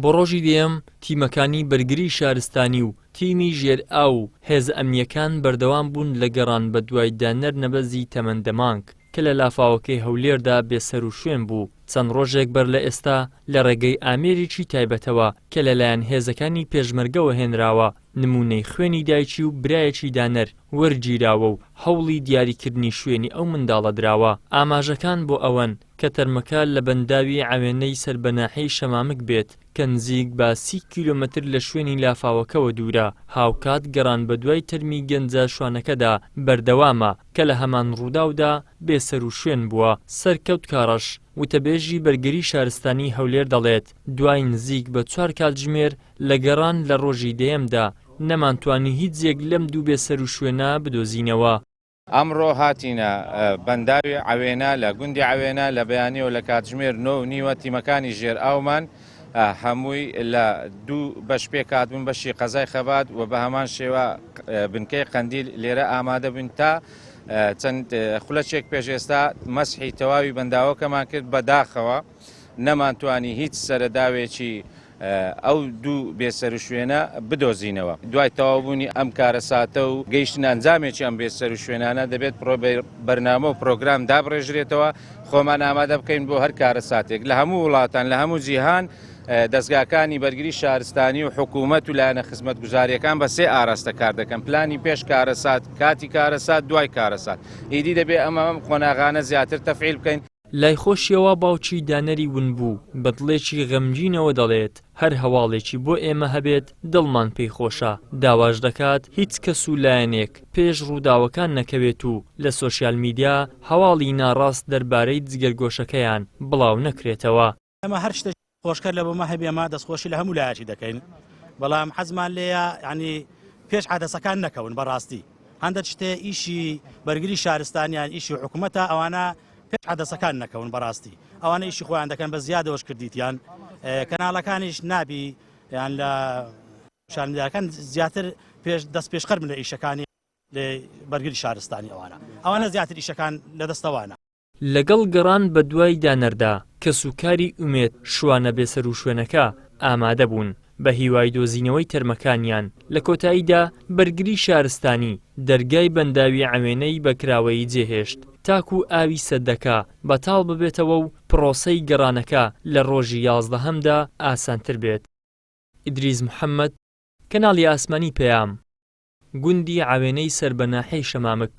بۆ ڕۆژی دەیەم تیمەکانی بەرگری شارستانی و تیمی ژێر ئاو و هێزە ئەمنییەکان بەردەوام بوون لە گەڕان بەدوای دانەر نەبەزی تەمەن دە مانگ کە لە لافاوەکەی هەولێردا بێسەروشوێن بوو چەند ڕۆژێک بەر لە ئێستا لە ڕێگەی ئامێرێکی تایبەتەوە کە لەلایەن هێزەکانی پێشمەرگەوە هێنراوە نموونەی خوێنی دایکی و برایەکی دانەر وەرگیراوە و هەوڵی دیاریکردنی شوێنی ئەو منداڵە دراوە. ئاماژەکان بۆ ئەوەن کە تەرمەکە لە بەنداوی عەوێنەی سەر بە ناحیەی شەمامک بێت کە نزیک بە 30 کیلۆمەتر لە شوێنی لافاوەکەوە دوورە، هاوکات گەڕان بەدوای تەرمی گەنجە شوانەکەدا بەردەوامە کە لە هەمان ڕووداودا بێسەروشوێن بووە. سەرکەوت کاڕەش، وتەبێژی بەرگری شارستانی هەولێر دەڵێت، دوای نزیک بە چوار کاتژمێر لە گەڕان لە ڕۆژی دەیەمدا، نەمانتوانی هیچ یەک لەم دوو بێسەروشوێنە بدۆزینەوە. ئەمڕۆ هاتینە بەنداوی عەوێنە لە گوندی عەوێنە لە بەیانیەوە لە کاتژمێر نۆ و نیوە تیمەکانی ژێر ئاومان هەمووی لە دوو بەش پێکهاتبوون بەشی قەزای خەبات و بە هەمان شێوە بنکەی قەندیل لێرە ئامادە بووین تا چەند خولەکێک پێش ئێستا مەسحی تەواوی بەنداوەکەمان کرد بەداخەوە نەمانتوانی هیچ سەرەداوێکی ئەو دوو بێسەروشوێنە بدۆزینەوە. دوای تەواوبوونی ئەم کارەساتە و گەیشتنە ئەنجامێکی ئەم بێسەروشوێنانە دەبێت بەرنامە و پرۆگرام دابڕێژرێتەوە، خۆمان ئامادە بکەین بۆ هەر کارەساتێک. لە هەموو وڵاتان، لە هەموو جیهان دەزگاکانی بەرگری شارستانی و حکوومەت و لایەنە خزمەتگوزارییەکان بە سێ ئاراستە کار دەکەن، پلانی پێش کارەسات، کاتی کارەسات، دوای کارەسات. ئیدی دەبێت ئەمە ئەم قۆناغانە زیاتر تەفعیل بکەین. لای خۆشیەوە باوکی دانەری ونبوو بە دڵێکی غەمگینەوە دەڵێت، هەر هەواڵێکی بۆ ئێمە هەبێت دڵمان پێی خۆشە، داواش دەکات هیچ کەس و لایەنێک پێش ڕووداوەکان نەکەوێت و لە سۆشیال میدیا هەواڵی ناڕاست دەربارەی جگەرگۆشەکەیان بڵاو نەکرێتەوە. ئێمە هەر شتێکی خۆشکەر لە بۆمە هەبێ ئێمە دەستخۆشی لە هەموو لایەکی دەکەین بەڵام حەزمان لێیە ینی پێش عادەسەکان نەکەون بەڕاستی هەندێک شتێ ئیشی بەرگری شارستانیان ئیشی حکوومەتە ئەوانە پێش عادەسەکان نەکەون بەڕاستی ئەوانە ئیشی خۆیان دەکەن بە زیادەوەش کردیتیان کەناڵەکانیش نابی یان لە شارمیداکان زیاتر پێش دەست پێشخەر بن لە ئیشەکانی بەرگری شارستانی ئەوانە ئەوانە زیاتر ئیشەکان لە دەستەوانە. لەگەڵ گەڕان بەدوای دانەردا، کەسوکاری ئومێد شوانە بێسەروشوێنەکە ئامادەبوون، بە هیوای دۆزینەوەی تەرمەکانیان، لە کۆتاییدا بەرگری شارستانی دەرگای بەنداوی عەوێنەی بە کراوەیی جێهێشت، تاکو ئاوی سەدەکە بەتاڵ ببێتەوە و پڕۆسەی گەڕانەکە لە ڕۆژی یازدەهەمدا ئاسانتر بێت. ئیدریس محەمەد، کەناڵی ئاسمانی پەیام، گوندی عەوێنەی سەر بە ناحیەی شەمامک.